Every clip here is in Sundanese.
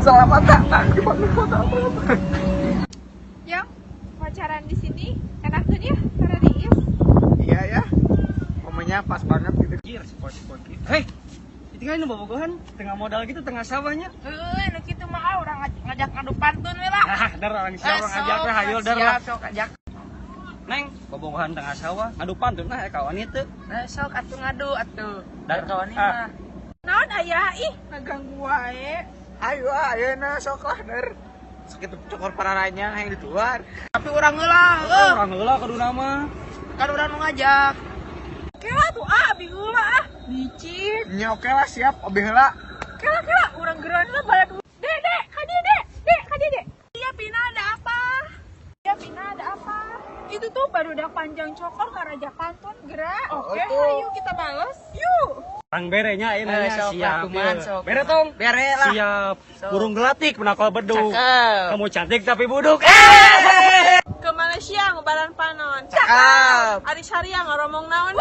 Selamat datang di Bandung Kota. Yang pacaran di sini enakeun ya, karena diis. Iya ya. Momennya pas banget gitu. Anjir, sepoi-sepoi gitu. Hei, ditinggalin nu bobogohan, tengah modal gitu tengah sawahnya. Heuh, nu kitu mah ah, urang ngajak ngadu pantun we lah. Ah, dar orang siapa Eh, ngajak sok, lah, hayo dar lah. siap, sok ajak. Neng, bobogohan tengah sawah, ngadu pantun lah, kawan itu. Eh, sok atuh ngadu atuh. Dar kawan ah. mah. Naon aya ih ngaganggu wae. Ayo ah, ayo na sok lah der. Segitu cokor pararanya yang dituar. Tapi urang heula, heuh. Urang heula kudu nama. Kan urang nu ngajak. Kela tuh ah, abi heula ah. Licik. Nya oke lah siap, obi heula. Kela kela urang geroan lah balik. Dek, dek, ka dieu dek. Dek, ka dieu dek. Iya Pina ada apa? Iya Pina ada apa? Itu tuh barudak panjang cokor ngarajak pantun gerak. Oh, Oke, tuh. ayo kita bales. Yuk. Urang bere nya ayeuna Eh, nya sok lah, siap. kumaha, Ye. sok. Bere tong. Bere lah. Siap. Sok. Burung gelatik menakal beduk. Cakep. Kamu cantik tapi buduk. Eh. Ke Malaysia ngubaran panon. Cakep. Ari Syariah ngoromong naon?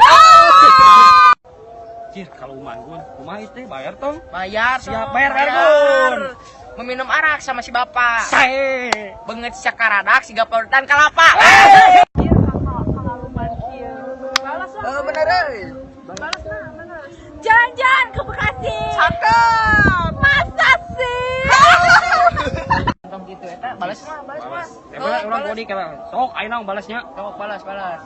Jir, kalau manggun, kumaha itu bayar tong? Bayar, Siap, sok. bayar, bayar, Gun. Meminum arak sama si bapak. Sae. Beungeut sakaradak siga parutan kalapa. Iya kakak kalaluman kieu. Balas lah. Eh bener euy. Balas lah, balas. Jalan-jalan ke Bekasi. Cakep. Masa sih? Tong gitu eta, balas mah, balas mah. Eh, balas urang kodi kira. Sok ayeuna balasnya. Sok balas, balas.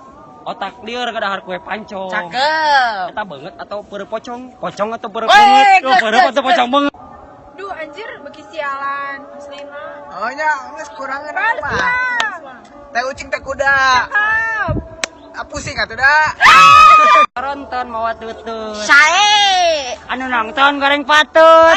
Otak lieur kadahar kue pancong. Cakep. Eta beungeut atau peureup pocong? Pocong atau peureup Weh, beungeut? Oh, geus, peureup geus, atau pocong beungeut? Duh anjir beki sialan. Aslina. Oh nya geus kurangan Balas mah. lah. Teh ucing teh kuda. Cakep. Ah, pusing atuh da. Ronton mawa tutut. Sae. Anu nonton goreng patut.